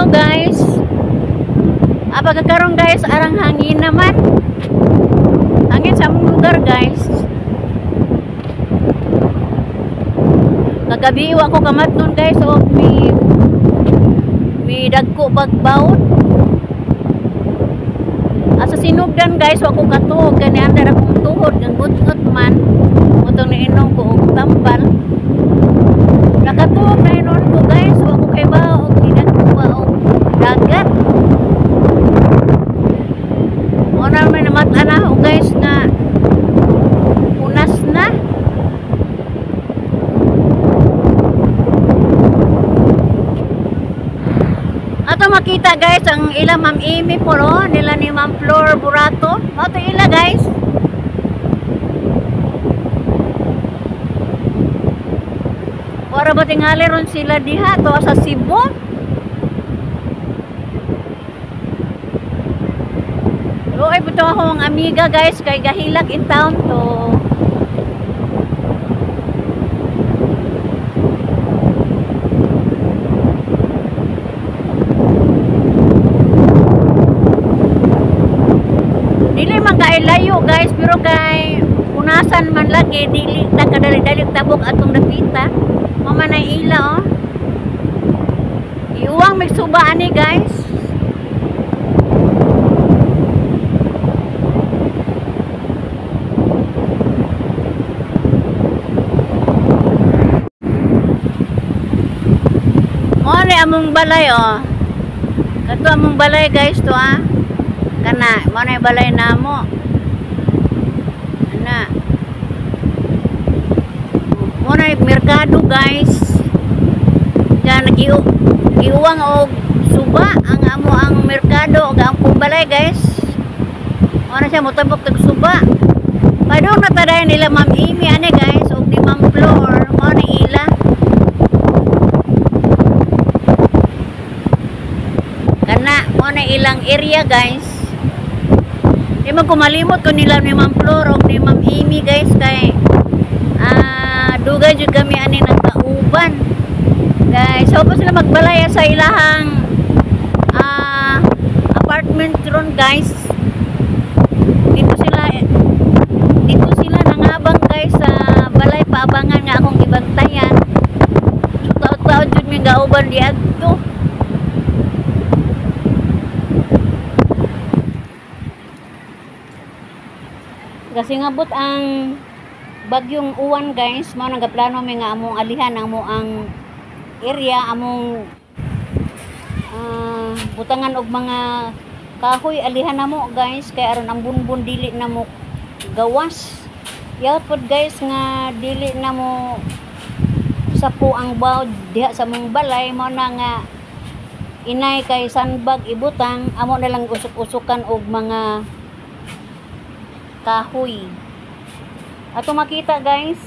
Hello guys. Pagkakaroon guys, arang hangin naman. Hangin sa among lugar guys. Kagabi wa ko kamat nun guys, o may dagko pagbawod. Asa sinugdan guys, wa ko katuog kani andar akong tuhod ng gut-gut man. Mutong niinom ko og tambal. Nakatuog na hinon ko guys, wa ko kay ba og nidagko ba og dagat. Una may namata na ako guys na punas na. Ato makita guys ang ila Ma'am Amy po no? Nila ni Ma'am Flor Burato. Mao to ila guys. Wara ba tingali ron sila diha to sa Cebu? Ay, buto akong amiga guys kay gahilak in town to. Dili man kay layo guys, pero kay punasan man lagi dili ta kadali-dali tabok atong dapita. Mao man ay ila oh. Iuwang magsuba ani guys. Among balay oh. Kato among balay guys to ah. Kana mo na balay namo. Ana. Mo na merkado guys. Diyan giuwang og suba ang amo ang merkado og ang balay guys. Mo na siya motabok tag suba. Padung na taday nila Ma'am Amy ani guys og ni Ma'am Flor mo na ila. Kana mo na ilang area guys. Di man ko malimot ko nila ni Ma'am Flor og ni Ma'am Amy guys kay dugay jud kami ani nagkauban. Guys, so pa sila magbalaya sa ilahang apartment ron guys. Dito sila nangabang guys sa balay paabangan nga akong gibantayan. So taod-taod jud mi gauban diadto. Kasi ngabot ang bagyong uwan guys, mao nang gaplano mi nga among alihan ang ang area, among butangan og mga kahoy alihan namo guys kay aron ang bunbun dili na mo gawas. Yawt pod guys nga dili na mo sapo ang bawd diha sa among balay, mao na nga inay kay sandbag ibutang, amo na lang usok-usokan og mga kahoy. Ato makita guys.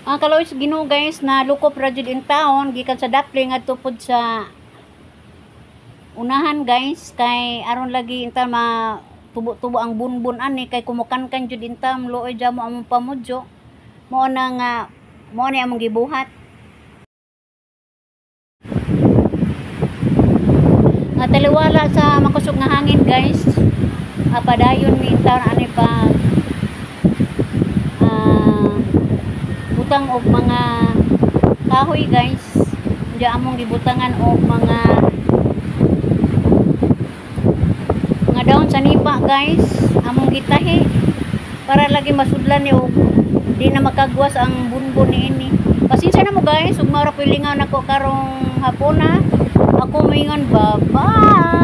Ang kaloy sa Ginoo guys na lukop ra jud in town gikan sa Dapling adto pud sa unahan guys kay aron lagi inta ma tubo-tubo ang bunbun ani kay kumukankan jud in town luoy jamo among pamudyo. Mao na nga mao ni among gibuhat. Nga taliwala sa makusog nga hangin guys. Padayon mi in town ani pa butang og mga kahoy guys. Diya among gibutangan og mga daon sa nipa guys. Among gitahi para lagi masudlan ni og di na makagwas ang bunbun niini. Pasensya na mo guys ug mara pilingan nako karong hapon ha. Ako moingon bye-bye.